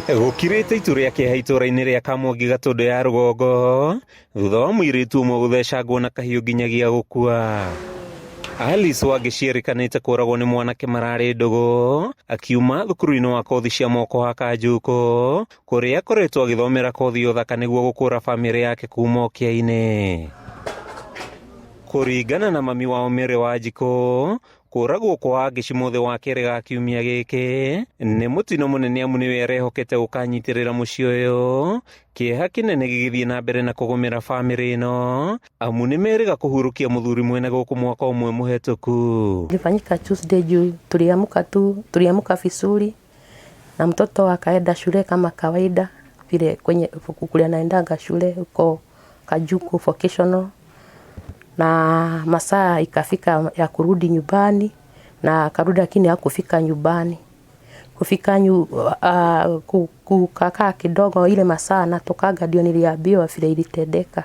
Gũkirĩte itu rĩa kĩeha itũũra-inĩ rĩa Kamwangi Gatũndũ ya rũgongo thutha wa mũirĩtu ũmwe gũthecangwo na kahiũ nginyagia gũkua. Alice Wangeci erĩkanĩte kũragwo nĩ mwanake mararĩ ndũgũ akiuma thukuru-inĩ wa kothi cia moko wa Kanjuko kũrĩa akoretwo agĩthomera kothi ya ũthaka nĩguo gũkũra bamĩrĩ yake kuma ũkĩa-inĩ. Kũringana na mami wao Mary Wanjikũ, kũragwo kwa Wangeci mũthĩ wa kerĩ ga kiumia gĩkĩ nĩ mũtino mũnene amu nĩwe arehokete gũkanyitĩrĩra mũciĩ ũyũ, kĩeha kĩnene gĩgĩthiĩ na mbere na kũgũmĩra bamĩrĩ ĩno amu nĩ merĩga kũhurũkia mũthuri mwene gũkũ mwaka ũmwe mũhetũku. Ilifanyika Tuesday juu tuliamka tu, tuliamka vizuri na mtoto akaenda shule kama kawaida vile kwenye kule anaendanga shule huko Kajuku Vocational, na masaa ikafika ya kurudi nyumbani na akarudi, lakini hakufika nyumbani. Kufika kukakaa kidogo, ile masaa natokaga ndio niliambiwa vile ilitendeka.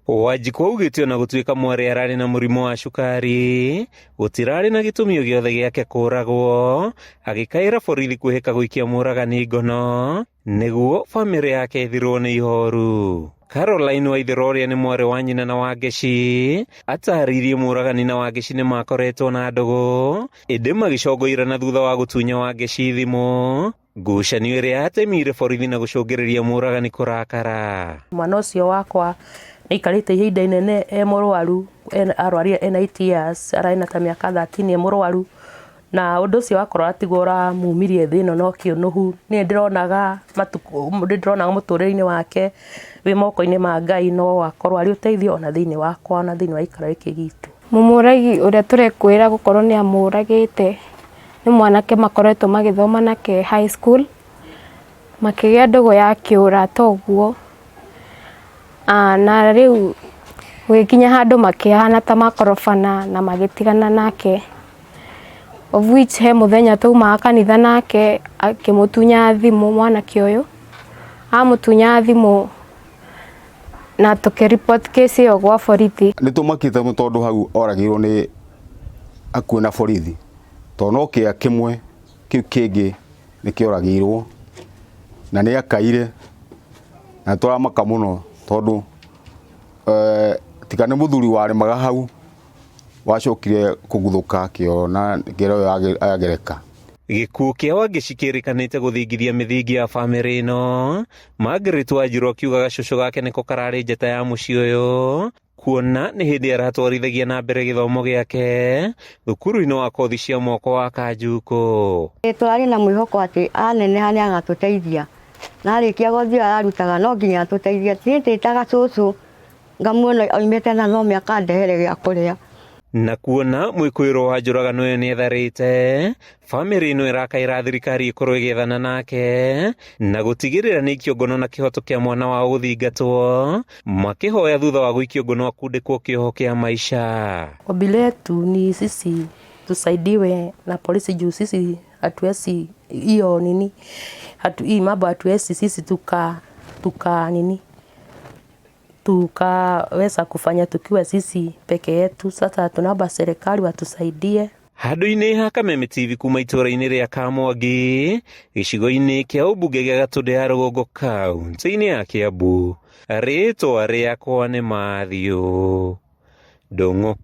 Wanjikũ augĩte ona gũtuĩka mwarĩ ararĩ na mũrimũ wa cukari gũtirarĩ na gĩtũmi o gĩothe gĩake kũragwo, agĩkaĩra borithi kwĩhĩka gũikia mũragani ngono nĩguo bamĩrĩ yake ĩthirwo nĩ ihoru. Caroline Waithera ũrĩa nĩ mwarĩ wa nyina na Wangeci atarĩirie mũragani na Wangeci nĩ makoretwo na ndũgũ ĩndĩ magĩcongoirana thutha wa gũtunya Wangeci thimũ, ngucanio ĩrĩa yatemire borithi na gũcũngĩrĩria mũragani kũrakara. Mwana ũcio wakwa nĩaikarĩte ihinda inene e mũrwaru, arwarire ena 8 years, ararĩ na ta mĩaka 13 e mũrwaru, na ũndũ ũcio wakorwo tiguo ũramumirie thĩ ĩno no kĩũnũhu. Niĩ ndĩronaga matukũ, ndĩronaga mũtũrĩre-inĩ wake wĩ moko-inĩ ma Ngai, no akorwo arĩ ũteithio ona thĩinĩ wakwa ona thĩinĩ wa gĩikaro gĩkĩ gitũ. Mũmũragi ũrĩa tũrekwĩra gũkorwo nĩ amũragĩte nĩ mwanake makoretwo magĩthoma nake high school, makĩgĩa ndũgũ ya kĩũrata ũguo, na rĩu gũgĩkinya handũ makĩhana ta makorobana na magĩtigana nake, of which he mũthenya twaumaga kanitha nake akĩmũtunya thimũ mwanake ũyũ, amũtunya thimũ na tũkĩ-report case ĩyo gwa borithi. Nĩ tũmakĩte mũno tondũ hau oragirwo nĩ hakuhĩ na borithi, tondũ no kĩa kĩmwe kĩu kĩngĩ nĩ kĩoragirwo na nĩ akaire na tũramaka mũno tondũ tiga nĩ mũthuri warĩmaga hau wacokire kũguthũka akĩona ngero ĩyo yagereka. Gĩkuũ kĩa Wangeci kĩrĩkanĩte gũthingithia mĩthingi ya bamĩrĩ ĩno. Margaret Wanjiru akiuga gacũcũ gake nĩko kararĩ njata ya mũciĩ ũyũ kuona nĩ hĩndĩ aratwarithagia na mbere gĩthomo gĩake thukuru-inĩ wa kothi cia moko wa Kanjuko. Tũrarĩ na mwĩhoko atĩ aneneha nĩ agatũteithia, na arĩkia kothi ĩyo ararutaga no nginya atũteithie. Niĩ ndĩtaga cũcũ ngamuona oimĩte na no mĩaka andehere gĩa kũrĩa. Na kuona mwĩkũĩrwo wa njũragano ĩyo nĩetharĩte, bamĩrĩ ĩno ĩrakaĩra thirikari ĩkorwo ĩgĩethana nake na gũtigĩrĩra nĩ aikio ngono na kĩhoto kĩa mwana wao gũthingatwo, makĩhoya thutha wa gũikio ngono akundĩkwo kĩoho kĩa maica. Ombi letu ni sisi tusaidiwe na polisi juu sisi hatuwezi hiyo nini hatu, hii mambo hatuwezi sisi tuka nini tukaweza kufanya tukiwa sisi peke yetu. Sasa tunaomba serikali watusaidie. Handũ-inĩ ha Kameme TV kuma itũũra-inĩ rĩa Kamwangi gĩcigo-inĩ kĩa ũmbunge gĩa Gatũndũ ya rũgongo kaunti-inĩ ya Kiambu, rĩtwa rĩakwa nĩ Matthew Ndung'u.